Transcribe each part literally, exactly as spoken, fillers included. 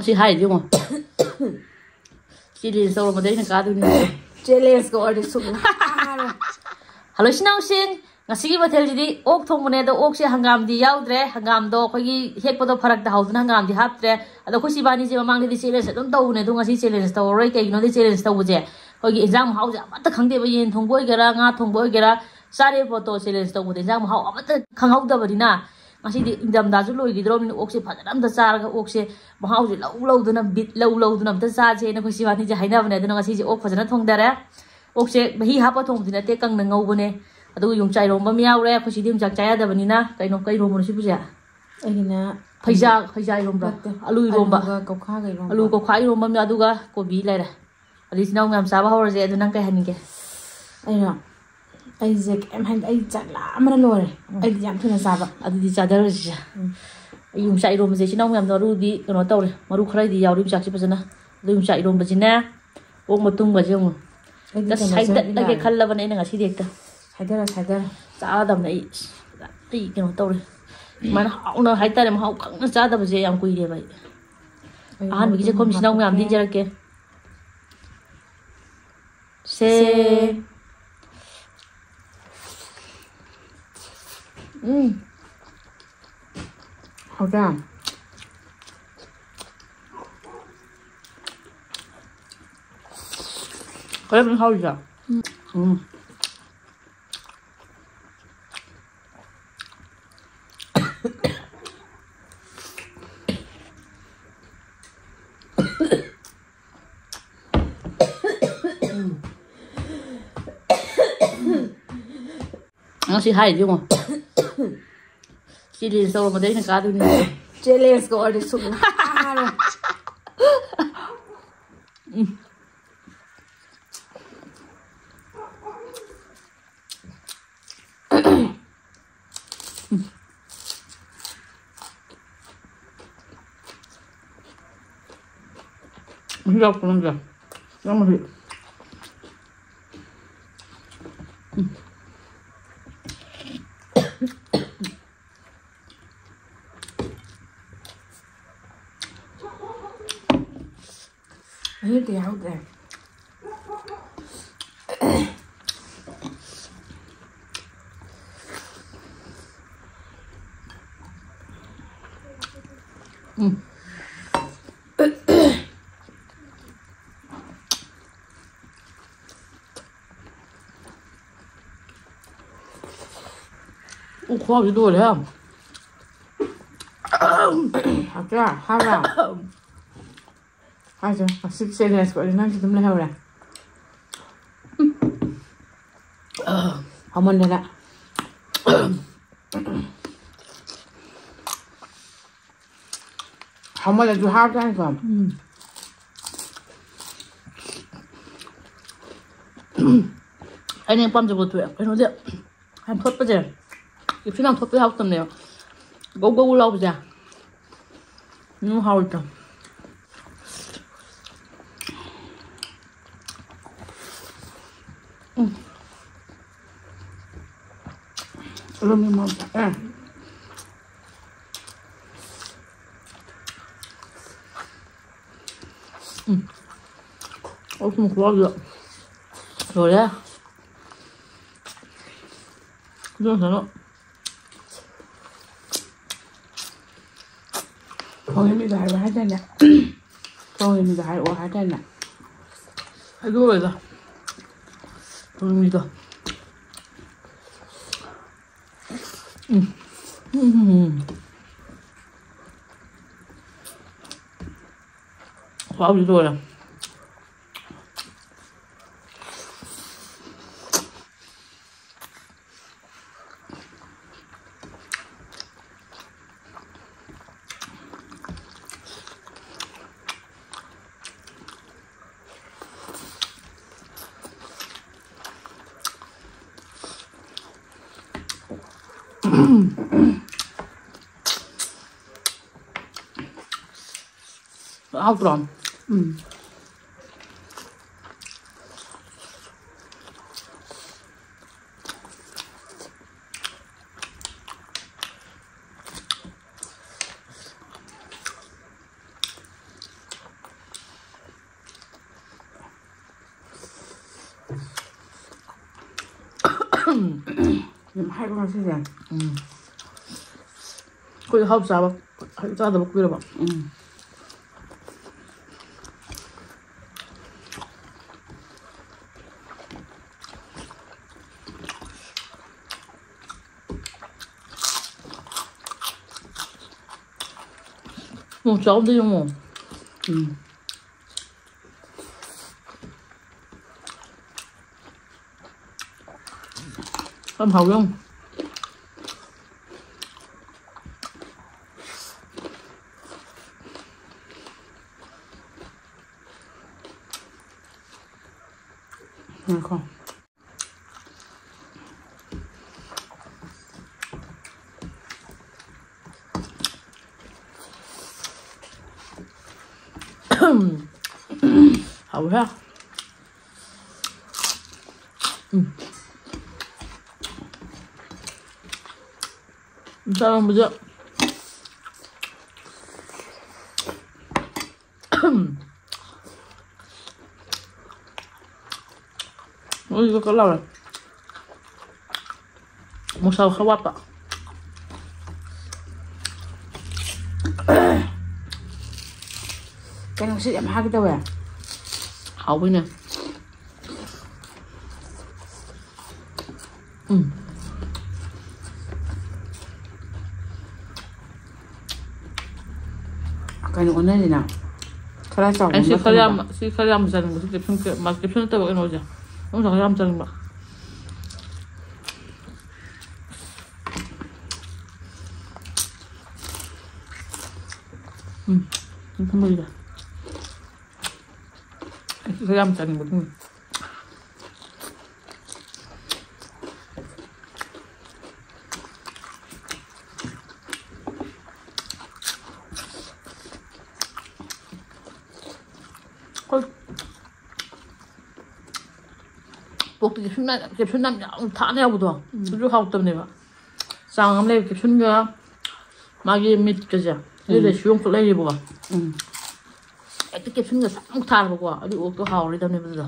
ꯁꯤ ꯍꯥꯏꯔꯤꯗꯤ ꯌꯦꯡꯉꯣ꯫ ꯆꯦꯂꯦꯟꯖ ꯇꯧꯔꯝꯕꯗ ꯑꯩꯅ ꯀꯥꯗꯣꯏꯅꯤ꯫ ꯆꯦꯂꯦꯟꯖꯀ ꯑꯣꯏꯔꯗꯤ ꯁꯨꯛ ꯍꯜꯂꯣ ꯏꯆꯤꯟ ꯏꯅꯥꯎꯁꯤꯡ, ꯉꯁꯤꯒꯤ ꯃꯊꯦꯜꯁꯤꯗꯤ ꯑꯣꯛ ꯊꯣꯡꯕꯅꯦ꯫ ꯑꯗꯣ ꯑꯣꯛꯁꯦ ꯍꯪꯒꯥꯝꯗꯤ ꯌꯥꯎꯗ꯭ꯔꯦ, ꯍꯪꯒꯥꯝꯗꯣ ꯑꯩꯈꯣꯏꯒꯤ ꯍꯦꯛꯄꯗꯣ ꯐꯔꯛ ꯇꯥꯍꯧꯗꯅ ꯍꯪꯒꯥꯝꯗꯤ ꯍꯥꯞꯇ꯭ꯔꯦ꯫ ꯑꯗꯣ ꯑꯩꯈꯣꯏ ꯁꯤꯕꯥꯅꯤꯁꯦ ꯃꯃꯥꯡꯗꯗꯤ ꯆꯦꯂꯦꯟꯖ ꯑꯗꯨꯝ ꯇꯧꯕꯅꯦ, ꯑꯗꯣ ꯉꯁꯤ ꯆꯦꯂꯦꯟꯖ ꯇꯧꯔꯔꯣꯏ꯫ ꯀꯩꯒꯤꯅꯣꯗꯤ ꯆꯦꯂꯦꯟꯖ ꯇꯧꯕꯁꯦ ꯑꯩꯈꯣꯏꯒꯤ ꯏꯟꯖꯥꯡ ꯃꯍꯥꯎꯁꯦ ꯑꯃꯠꯇ ꯈꯪꯗꯦꯕ꯫ ꯌꯦꯟ ꯊꯣꯡꯕ ꯑꯣꯏꯒꯦꯔꯥ, ꯉꯥ ꯊꯣꯡꯕ ꯑꯣꯏꯒꯦꯔꯥ, ꯆꯥꯔꯤꯕ ꯄꯣꯠꯇꯣ ꯆꯦꯂꯦꯟꯖ ꯇꯧꯕꯗ ꯏꯟꯖꯥꯡ ꯃꯍꯥꯎ ꯑꯃꯠꯇ ꯈꯪꯍꯧꯗꯕꯅꯤꯅ, ꯉꯁꯤꯗꯤ ꯏꯪꯊꯝꯊꯥꯁꯨ ꯂꯣꯏꯈꯤꯗ꯭ꯔꯣꯕꯅꯤꯅ ꯑꯣꯛꯁꯦ ꯐꯖꯅ ꯑꯝꯇ ꯆꯥꯔꯒ ꯑꯣꯛꯁꯦ ꯃꯍꯥꯎꯁꯦ ꯂꯧ ꯂꯧꯗꯅ, ꯕꯤꯠ ꯂꯧ ꯂꯧꯗꯅ ꯑꯝꯇ ꯆꯥꯁꯦꯅ ꯑꯩꯈꯣꯏ ꯁꯤꯕꯥꯅꯤꯁꯦ ꯍꯥꯏꯅꯕꯅꯦ꯫ ꯑꯗꯨꯅ ꯉꯁꯤꯁꯦ ꯑꯣꯛ ꯐꯖꯅ ꯊꯣꯡꯊꯔꯦ꯫ ꯑꯣꯛꯁꯦ ꯃꯍꯤ ꯍꯥꯞꯄ ꯊꯣꯡꯕꯗꯤ ꯅꯠꯇꯦ, ꯀꯪꯅ ꯉꯧꯕꯅꯦ꯫ ꯑꯗꯨꯒ ꯌꯣꯡꯆꯥꯛ ꯏꯔꯣꯝꯕ ꯑꯃ ꯌꯥꯎꯔꯦ꯫ ꯑꯩꯈꯣꯏ ꯁꯤꯗꯤ ꯌꯣꯡꯆꯥꯛ ꯆꯥ ꯌꯥꯗꯕꯅꯤꯅ꯫ ꯀꯩꯅꯣ, ꯀꯩ ꯏꯔꯣꯝꯕꯅꯣ ꯁꯤꯕꯨꯁꯦ? ꯑꯩꯒꯤꯅ ꯐꯩꯖꯥ, ꯐꯩꯖꯥ ꯏꯔꯣꯝꯕ꯭ꯔꯥ? ꯅꯠꯇꯦ꯫ ꯑꯂꯨ ꯏꯔꯣꯝꯕ꯫ ꯑꯂꯨꯒ ꯀꯧꯈꯥꯒ ꯏꯔꯣꯝꯕ꯫ ꯑꯂꯨ ꯀꯧꯈꯥ ꯏꯔꯣꯝꯕ ꯑꯃ, ꯑꯗꯨꯒ ꯀꯣꯕꯤ ꯂꯩꯔꯦ꯫ ꯑꯗꯨ ꯏꯆꯤꯟ ꯏꯅꯥꯎ ꯃꯌꯥꯝ ꯆꯥꯕ ꯍꯧꯔꯁꯦ꯫ ꯑꯗꯨ ꯅꯪ ꯀꯩ ꯍꯥꯏꯅꯤꯡꯒꯦ? ꯑꯩꯔꯣ? ꯑꯩꯁꯦ ꯀꯩꯝ ꯍꯥꯏ-, ꯑꯩ ꯆꯥꯛ ꯂꯥꯝꯕꯅ ꯂꯣꯏꯔꯦ꯫ ꯎꯝ꯫ ꯑꯩꯗꯤ ꯌꯥꯝ ꯊꯨꯅ ꯆꯥꯕ꯫ ꯑꯗꯨꯗꯤ ꯆꯥꯊꯔꯁꯤꯁꯦ꯫ ꯎꯝ꯫ ꯑꯩ ꯌꯣꯡꯆꯥꯛ ꯏꯔꯣꯝꯕꯁꯦ ꯏꯆꯤꯟ ꯏꯅꯥꯎ ꯃꯌꯥꯝꯗꯣ ꯃꯔꯨꯗꯤ ꯀꯩꯅꯣ ꯇꯧꯔꯦ, ꯃꯔꯨ ꯈꯔꯗꯤ ꯌꯥꯎꯔꯤ ꯌꯣꯡꯆꯥꯛꯁꯦ ꯐꯖꯅ꯫ ꯑꯗꯨ ꯌꯣꯡꯆꯥꯛ ꯏꯔꯣꯝꯕꯁꯤꯅꯦ, ꯑꯣꯛ ꯃꯇꯨꯝꯒꯁꯦ ꯑꯃꯨꯛ ꯑꯩꯗꯤ ꯍꯦꯛꯇ ꯀꯩꯅꯣꯁꯦ ꯁꯥꯏꯗꯠꯂꯒꯦ ꯌꯥꯔꯦ꯫ ꯈꯜꯂꯕꯅꯦ ꯑꯩꯅ ꯉꯁꯤꯗꯤ ꯍꯦꯛꯇ꯫ ꯁꯥꯏꯗꯔꯣ, ꯁꯥꯏꯗꯔꯣ꯫ ꯆꯥꯗꯕꯅꯦ ꯑꯩ꯫ ꯑꯩ ꯀꯩꯅꯣ ꯇꯧꯔꯦ꯫ ꯁꯨꯃꯥꯏꯅ ꯍꯥꯎꯅ ꯍꯥꯏꯇꯥꯔꯦ, ꯃꯍꯥꯎ ꯈꯪꯅ ꯆꯥꯗꯕꯁꯦ ꯌꯥꯝ ꯀꯨꯏꯔꯦꯕ ꯑꯩ꯫ ꯑꯩ ꯑꯍꯥꯟꯕꯒꯤꯁꯦ ꯃꯇꯨꯝ ꯑꯩꯈꯣꯏ ꯏꯆꯤꯟ ꯏꯅꯥꯎ ꯃꯌꯥꯝꯗꯤ ꯍꯥꯞꯄꯛꯀꯦ꯫ ꯏꯟꯖꯔꯛꯀꯦ꯫ ꯁꯦ꯫ ꯁꯦ꯫ ꯎꯝ꯫ ꯍꯥꯎꯇ꯭ꯔꯥ? ꯀꯔꯝꯕꯅ ꯍꯥꯎꯔꯤꯒꯦ? ꯎꯝ꯫ ꯎꯝ꯫ ꯉꯁꯤ ꯍꯥꯏꯔꯤꯗꯤ ꯌꯦꯡꯉꯣ꯫ ꯆꯦꯂꯦꯟꯖ ꯇꯧꯔꯝꯕꯗ ꯑꯩꯅ ꯀꯥꯗꯣꯏꯅꯤ꯫ ꯆꯦꯂꯦꯟꯖꯀ ꯑꯣꯏꯔꯗꯤ ꯁꯨꯛ ꯍꯥꯏꯔꯣꯏ꯫ ꯎꯝ꯫ ꯃꯍꯤ ꯌꯥꯎꯔꯛꯄ ꯅꯪꯒꯤ꯫ ꯅꯪ ꯃꯍꯤ꯫ ꯎꯝ꯫ ꯅꯣꯏꯗꯤ ꯌꯥꯎꯗ꯭ꯔꯦ꯫ ꯎꯝ꯫ ꯎ ꯈ꯭ꯋꯥꯎꯁꯤ ꯂꯣꯏꯔꯦ꯫ ꯍꯥꯎꯕ꯭ꯔꯥ? ꯍꯥꯎꯕ꯭ꯔꯥ? ꯍꯥꯏꯁꯦ, ꯉꯁꯤ challenge ꯑꯣꯏꯔꯦ, ꯅꯪꯁꯨ ꯑꯗꯨꯝ ꯂꯩꯍꯧꯔꯦ꯫ ꯍꯥꯎꯃꯟꯗꯅ꯫ ꯍꯥꯎꯃꯜꯂꯁꯨ ꯍꯥꯎꯖꯥꯠꯅꯤꯀꯣ꯫ ꯎꯝ꯫ ꯑꯩꯅ ꯍꯦꯛ ꯄꯥꯝꯖꯕ ꯊꯣꯛꯑꯦ꯫ ꯀꯩꯅꯣꯗꯤ, ꯌꯥꯝ ꯊꯣꯠꯄꯁꯦ꯫ ꯏꯞꯁꯨ ꯌꯥꯝ ꯊꯣꯠꯄ ꯍꯥꯎꯇꯕꯅꯦꯕ꯫ ꯒꯧ ꯒꯧ ꯂꯥꯎꯕꯁꯦ꯫ ꯎꯝ, ꯍꯥꯎꯇꯦ꯫ ꯎꯝ꯫ ꯑꯗꯨꯝ ꯃꯃꯜ ꯇꯥꯛꯑꯦ꯫ ꯎꯝ꯫ ꯑꯣꯛ ꯊꯣꯡ ꯈꯨꯍꯥꯎꯁꯤꯗ ꯂꯣꯏꯔꯦ꯫ ꯑꯗꯨ ꯅꯠꯇꯅ ꯊꯣꯡꯉꯤꯃꯤꯗꯣ ꯍꯥꯏꯔꯛꯑꯣ ꯍꯥꯏꯗꯥꯏꯅꯦ? ꯊꯣꯡꯉꯤꯃꯤꯗꯣ ꯍꯥꯏꯔꯛꯑꯣ ꯍꯥꯏꯗꯥꯏꯅꯦ? ꯑꯗꯨ ꯑꯣꯏꯔꯦꯗ꯫ ꯊꯣꯡꯉꯤꯃꯤꯗꯣ꯫ ꯎꯝ꯫ ꯎꯝ꯫ ꯈꯨꯍꯥꯎꯗꯤ ꯂꯣꯏꯔꯦ꯫ ꯍꯥꯎꯇ꯭ꯔꯣ? ꯎꯝ꯫ ꯌꯥꯝ ꯍꯥꯏꯕ ꯉꯁꯤꯁꯦ꯫ ꯎꯝ꯫ ꯑꯩꯈꯣꯏ ꯑꯍꯥꯎ ꯆꯥꯕ ꯆꯥꯗꯕ ꯀꯨꯏꯔꯕ꯫ ꯎꯝ꯫ ꯎꯝ, ꯆꯥꯎꯗꯦ ꯌꯦꯡꯉꯣ꯫ ꯎꯝ꯫ ꯌꯥꯝ ꯍꯥꯎꯋꯦ ꯌꯦꯡꯉꯣ꯫ ꯉꯥꯏꯈꯣ꯫ ꯍꯥꯎꯋꯦꯍꯦ꯫ ꯎꯝ꯫ ꯆꯥꯔꯝꯕꯁꯦ꯫ ꯃꯣꯏꯁꯨ ꯀꯛ ꯂꯥꯎꯔꯦ꯫ ꯃꯣꯔꯣꯛ ꯁꯥꯕ ꯈꯔ ꯋꯥꯠꯄ꯫ ꯀꯩꯅꯣ ꯉꯁꯤ ꯌꯥꯝ ꯍꯥꯒꯦ ꯇꯧꯋꯦ꯫ ꯍꯥꯎꯕꯩꯅꯦ꯫ ꯎꯝ꯫ ꯀꯩꯅꯣ ꯑꯣꯟꯅꯔꯤꯅ? ꯈꯔ ꯆꯥꯎꯕ ꯑꯩ ꯁꯤ ꯑꯃ ꯈꯔ ꯌꯥꯝ, ꯊꯝꯃꯕ? ꯁꯤ ꯈꯔ ꯌꯥꯝ ꯆꯥꯅꯤꯡꯕ꯫ ꯁꯤ ꯀꯦꯞꯁꯨꯟ, ꯀꯦꯞꯁꯨꯟ ꯅꯠꯇꯕ ꯀꯩꯅꯣꯁꯦ꯫ ꯑꯗꯨꯝ ꯈꯔ ꯌꯥꯝ ꯆꯥꯅꯤꯡꯕ꯫ ꯎꯝ꯫ ꯎꯝ, ꯊꯝꯕꯜꯗ꯫ ꯑꯩ ꯁꯤ ꯈꯔ ꯌꯥꯝ ꯆꯥꯅꯤꯡꯕ ꯑꯗꯨꯝ꯫ ꯑꯩꯈꯣꯏ ꯄꯣꯛꯇ ꯀꯦꯞꯁꯨꯟ ꯌꯥꯝ, ꯀꯦꯞꯁꯨꯟ ꯌꯥꯝ, ꯌꯥꯝ ꯊꯥꯅ ꯌꯥꯎꯕꯗꯣ, ꯎꯝ꯫ ꯑꯗꯨꯁꯨ ꯍꯥꯎꯇꯕꯅꯦꯕ꯫ ꯆꯥꯡ ꯑꯃ ꯂꯩꯕ ꯀꯦꯞꯁꯨꯟꯒ ꯃꯥꯒꯤ ꯃꯤꯠꯀꯁꯦ꯫ ꯑꯗꯨ ꯎꯝ꯫ ꯔꯦꯁꯤꯌꯣ ꯑꯃꯈꯛ ꯂꯩꯔꯤꯕꯀꯣ꯫ ꯎꯝ꯫ ꯍꯦꯛꯇ ꯀꯦꯞꯁꯨꯟꯒ ꯁꯥꯡꯅ ꯊꯥꯔꯕꯀꯣ꯫ ꯑꯗꯨ ꯑꯣꯛꯇꯣ ꯍꯥꯎꯔꯣꯏꯗꯕꯅꯦꯕ ꯑꯗꯨꯗꯣ꯫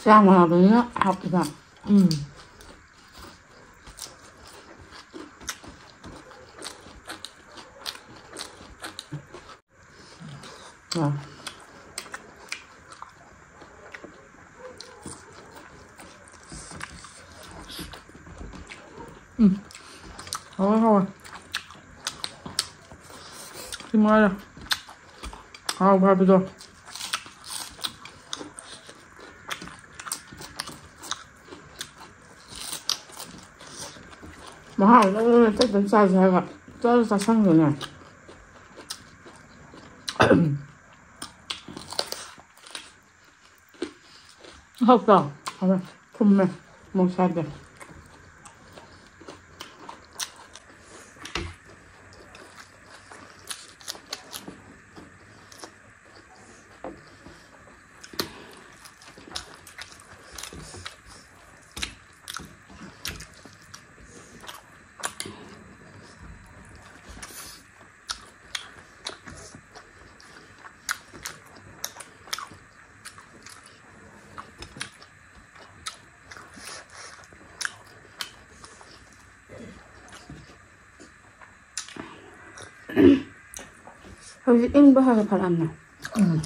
ꯆꯥ ꯃꯅꯥꯗꯨꯅꯤꯅ ꯍꯥꯞꯄꯤꯕ꯫ ꯎꯝ꯫ ꯑꯥ꯫ ꯎꯝ꯫ ꯍꯥꯎꯋꯦ, ꯍꯥꯎꯋꯦ꯫ ꯁꯤ ꯃꯉꯥꯏꯔꯦ꯫ ꯍꯥꯎꯕ ꯍꯥꯏꯕꯗꯣ꯫ ꯃꯍꯥꯎ ꯂꯧꯗꯅ ꯇꯞ ꯇꯞ ꯆꯥꯁꯦ ꯍꯥꯏꯔꯒ ꯆꯥꯁꯨ ꯆꯥꯁꯟꯈ꯭ꯔꯦꯅꯦ꯫ ꯍꯥꯎꯇ꯭ꯔꯣ? ꯍꯥꯎꯋꯦ꯫ ꯊꯨꯝꯃꯦ꯫ ꯃꯣꯔꯣꯛ ꯁꯥꯗꯦ꯫ ꯍꯧꯖꯤꯛ ꯏꯪꯕ ꯈꯔ ꯈꯔ ꯐꯔꯛꯑꯝꯅꯦ꯫ ꯎꯝ꯫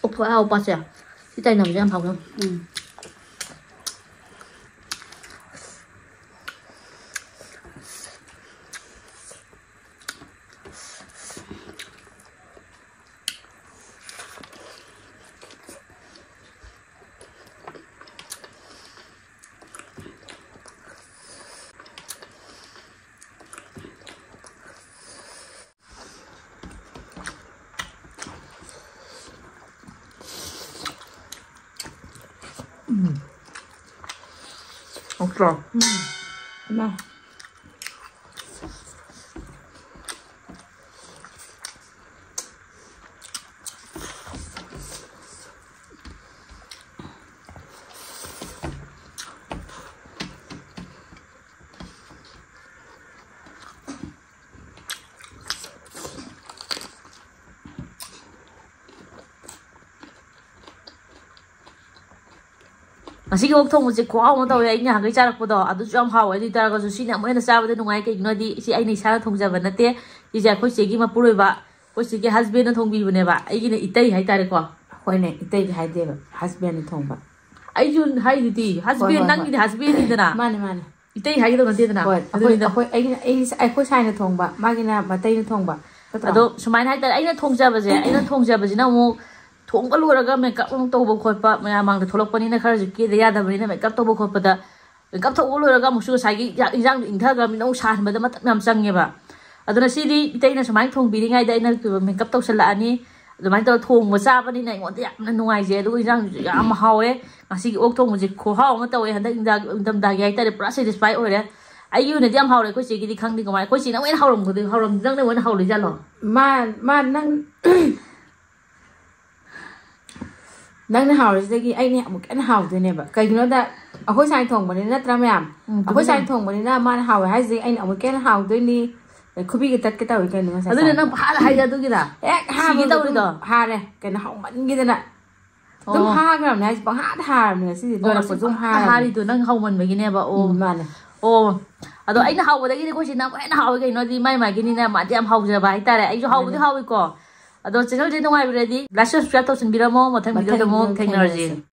ꯑꯣꯛ ꯊꯣꯛ ꯑꯍꯥꯎꯕ ꯄꯥꯠꯁꯦ ꯁꯤ ꯇꯥꯏꯅꯕꯁꯦ ꯌꯥꯝ ꯍꯥꯎꯖꯩ꯫ ꯎꯝ꯫ ꯎꯝ꯫ ꯍꯥꯎꯇ꯭ꯔꯣ? ꯎꯝ꯫ ꯏꯃꯥ꯫ ꯉꯁꯤꯒꯤ ꯑꯣꯛ ꯊꯣꯡꯕꯁꯦ ꯈꯨꯍꯥꯎ ꯑꯃ ꯇꯧꯋꯦ꯫ ꯑꯩꯅ ꯅꯍꯥꯟꯈꯩ ꯆꯥꯔꯛꯄꯗꯣ ꯑꯗꯨꯁꯨ ꯌꯥꯝ ꯍꯥꯎꯋꯦ꯫ ꯑꯗꯨ ꯑꯣꯏ ꯇꯥꯔꯒꯁꯨ ꯁꯤꯅ ꯑꯃꯨꯛ ꯍꯦꯟꯅ ꯆꯥꯕꯗ ꯅꯨꯡꯉꯥꯏ꯫ ꯀꯩꯒꯤꯅꯣꯗꯤ ꯁꯤ ꯑꯩꯅ ꯏꯁꯥꯅ ꯊꯣꯡꯖꯕ ꯅꯠꯇꯦ꯫ ꯁꯤꯁꯦ ꯑꯩꯈꯣꯏ ꯆꯦꯒꯤ ꯃꯄꯨꯔꯣꯏꯕ, ꯑꯩꯈꯣꯏ ꯆꯦꯒꯤ ꯍꯁꯕꯦꯟꯅ ꯊꯣꯡꯕꯤꯕꯅꯦꯕ꯫ ꯑꯩꯒꯤꯅ ꯏꯇꯩ ꯍꯥꯏꯇꯥꯔꯦꯀꯣ꯫ ꯑꯩꯈꯣꯏꯅ ꯏꯇꯩꯒꯤ ꯍꯥꯏꯗꯦꯕ, ꯍꯁꯕꯦꯟꯅ ꯊꯣꯡꯕ꯫ ꯑꯩꯁꯨ ꯍꯥꯏꯗꯨꯗꯤ ꯍꯣꯏ, ꯍꯁꯕꯦꯟ, ꯍꯣꯏ, ꯅꯪꯒꯤꯗꯤ ꯍꯁꯕꯦꯟꯅꯤꯗꯅ꯫ ꯃꯥꯅꯦ, ꯃꯥꯅꯦ꯫ ꯏꯇꯩ ꯍꯥꯏꯒꯗꯧ ꯅꯠꯇꯦꯗꯅ꯫ ꯍꯣꯏ, ꯑꯩꯈꯣꯏ ꯑꯗꯨꯅꯤꯗ꯫ ꯑꯩꯈꯣꯏ ꯑꯩꯒꯤꯅ ꯑꯩ ꯑꯩꯈꯣꯏ ꯁꯥꯏꯅ ꯊꯣꯡꯕ, ꯃꯥꯒꯤꯅ ꯃꯇꯩꯅ ꯊꯣꯡꯕ, ꯅꯠꯇ꯭ꯔꯣ? ꯑꯗꯣ ꯁꯨꯃꯥꯏꯅ ꯍꯥꯏꯇꯥꯔꯦ, ꯑꯩꯅ ꯊꯣꯡꯖꯕꯁꯦ, ꯑꯩꯅ ꯊꯣꯡꯖꯕꯁꯤꯅ ꯑꯃꯨꯛ ꯊꯣꯡꯕ ꯂꯣꯏꯔꯒ ꯃꯦꯀꯞ ꯑꯃꯨꯛ ꯇꯧꯕ ꯈꯣꯠꯄ, ꯃꯌꯥꯝ ꯃꯥꯡꯗ ꯊꯣꯛꯂꯛꯄꯅꯤꯅ ꯈꯔꯁꯨ ꯀꯦꯗ ꯌꯥꯗꯕꯅꯤꯅ ꯃꯦꯀꯞ ꯇꯧꯕ ꯈꯣꯠꯄꯗ, ꯃꯦꯀꯞ ꯇꯧꯕ ꯂꯣꯏꯔꯒ ꯑꯃꯨꯛꯁꯨ ꯉꯁꯥꯏꯒꯤ ꯆꯥꯛ ꯏꯟꯖꯥꯡꯗꯣ ꯏꯪꯊꯈ꯭ꯔꯕꯅꯤꯅ ꯑꯃꯨꯛ ꯁꯥꯍꯟꯕꯗ ꯃꯇꯝ ꯌꯥꯝ ꯆꯪꯉꯦꯕ꯫ ꯑꯗꯨꯅ ꯁꯤꯗꯤ ꯏꯇꯩꯅ ꯁꯨꯃꯥꯏꯅ ꯊꯣꯡꯕꯤꯔꯤꯉꯩꯗ ꯑꯩꯅ ꯃꯦꯀꯞ ꯇꯧꯁꯜꯂꯛꯑꯅꯤ꯫ ꯑꯗꯨꯃꯥꯏꯅ ꯇꯧꯔ ꯊꯣꯡꯕ ꯆꯥꯕꯅꯤꯅ ꯑꯩꯉꯣꯟꯗ ꯌꯥꯝꯅ ꯅꯨꯡꯉꯥꯏꯖꯩ꯫ ꯑꯗꯨꯒ ꯏꯟꯖꯥꯡꯁꯤꯁꯨ ꯌꯥꯝ ꯍꯥꯎꯋꯦ꯫ ꯉꯁꯤꯒꯤ ꯑꯣꯛ ꯊꯣꯡꯕꯁꯦ ꯈꯨꯍꯥꯎ ꯑꯃ ꯇꯧꯋꯦ꯫ ꯍꯟꯗꯛ ꯏꯟꯖꯥꯡ ꯏꯪꯊꯝꯊꯥꯒꯤ ꯍꯥꯏꯇꯥꯔꯦ, ꯄꯨꯔꯥ ꯁꯦꯇꯤꯁꯐꯥꯏ ꯑꯣꯏꯔꯦ꯫ ꯑꯩꯒꯤ ꯑꯣꯏꯅꯗꯤ ꯌꯥꯝ ꯍꯥꯎꯔꯦ꯫ ꯑꯩꯈꯣꯏ ꯆꯦꯒꯤꯗꯤ ꯈꯪꯗꯦ ꯀꯃꯥꯏ, ꯑꯩꯈꯣꯏ ꯆꯦꯅ ꯑꯣꯏꯅ ꯍꯥꯎꯔꯝꯒꯗꯣꯏ, ꯍꯥꯎꯔꯝ-, ꯅꯪꯅ ꯑꯣꯏꯅ ꯍꯥꯎꯔꯤꯖꯥꯠꯂꯣ? ꯃꯥ ꯃꯥ ꯅꯪ ꯅꯪꯅ ꯍꯥꯎꯔꯤꯁꯤꯗꯒꯤ ꯑꯩꯅ ꯑꯃꯨꯛ ꯍꯦꯟꯅ ꯍꯥꯎꯗꯣꯏꯅꯦꯕ꯫ ꯀꯩꯒꯤꯅꯣꯗ, ꯑꯩꯈꯣꯏ ꯁꯥꯏꯅ ꯊꯣꯡꯕꯅꯤꯅ ꯅꯠꯇ꯭ꯔꯥ ꯃꯌꯥꯝ? ꯎꯝ, ꯑꯩꯈꯣꯏ ꯁꯥꯏꯅ ꯆꯨꯝꯃꯤ꯫ ꯊꯣꯡꯕꯅꯤꯅ ꯃꯥꯅ ꯍꯥꯎꯋꯦ ꯍꯥꯏꯁꯦ ꯑꯩꯅ ꯑꯃꯨꯛ ꯍꯦꯟꯅ ꯍꯥꯎꯗꯣꯏꯅꯤ꯫ ꯈꯨꯕꯤꯒ ꯇꯠꯀꯦ ꯇꯧꯏ ꯀꯩꯅꯣ ꯉꯁꯥꯏ ꯑꯗꯨꯅ ꯆꯥꯕꯗ꯫ ꯅꯪ ꯐꯥꯅ ꯍꯥꯏꯒꯦ ꯑꯗꯨꯒꯤꯗ ꯍꯦꯛ ꯁꯤꯒꯦ ꯍꯥꯕꯗꯣ ꯇꯧꯔꯤꯗꯣ꯫ ꯑꯗꯨꯝ ꯍꯥꯔꯦ, ꯀꯩꯅꯣ ꯍꯥꯎꯃꯟꯈꯤꯗꯅ ꯑꯗꯨꯝ ꯑꯣ꯫ ꯍꯥꯈ꯭ꯔꯕꯅꯦ ꯍꯥꯏꯁꯦ, ꯄꯪꯍꯥꯗ ꯍꯥꯔꯕꯅꯦ ꯉꯁꯤꯗꯤ꯫ ꯑꯣ, ꯂꯣꯏꯔꯛꯄꯁꯨ ꯑꯗꯨꯝ ꯍꯥꯔꯕꯅꯦ꯫ ꯍꯥꯔꯤꯗꯣ ꯅꯪ ꯍꯥꯎꯃꯟꯕꯒꯤꯅꯦꯕ꯫ ꯑꯣ꯫ ꯎꯝ, ꯃꯥꯅꯦ꯫ ꯑꯣ꯫ ꯑꯗꯣ ꯑꯩꯅ ꯍꯥꯎꯕꯗꯒꯤꯗꯤ ꯑꯩꯈꯣꯏ ꯆꯦꯅ ꯑꯃꯨꯛ ꯍꯦꯟꯅ ꯍꯥꯎꯋꯦ꯫ ꯀꯩꯅꯣꯗꯤ ꯃꯥꯏ ꯃꯥꯏꯒꯤꯅꯤꯅ ꯃꯥꯗꯤ ꯌꯥꯝ ꯍꯥꯎꯖꯕ ꯍꯥꯏꯇꯥꯔꯦ꯫ ꯑꯩꯁꯨ ꯍꯥꯎꯕꯗꯤ ꯃꯥꯅꯦ꯫ ꯍꯥꯎꯋꯤꯀꯣ꯫ ꯑꯗꯣ ꯆꯦꯅꯦꯜꯁꯦ ꯅꯨꯡꯉꯥꯏꯕꯤꯔꯗꯤ ꯂꯥꯏꯛ, ꯁꯕꯁꯀ꯭ꯔꯥꯏꯕ ꯇꯧꯁꯤꯟꯕꯤꯔꯝꯃꯣ꯫ ꯃꯊꯪ ꯚꯤꯗꯤꯑꯣꯗ ꯃꯊꯪ ꯑꯃꯨꯛ ꯚꯤꯗꯤꯑꯣ ꯊꯦꯡꯅꯔꯁꯤ꯫ ꯊꯦꯡꯅꯔꯁꯤ꯫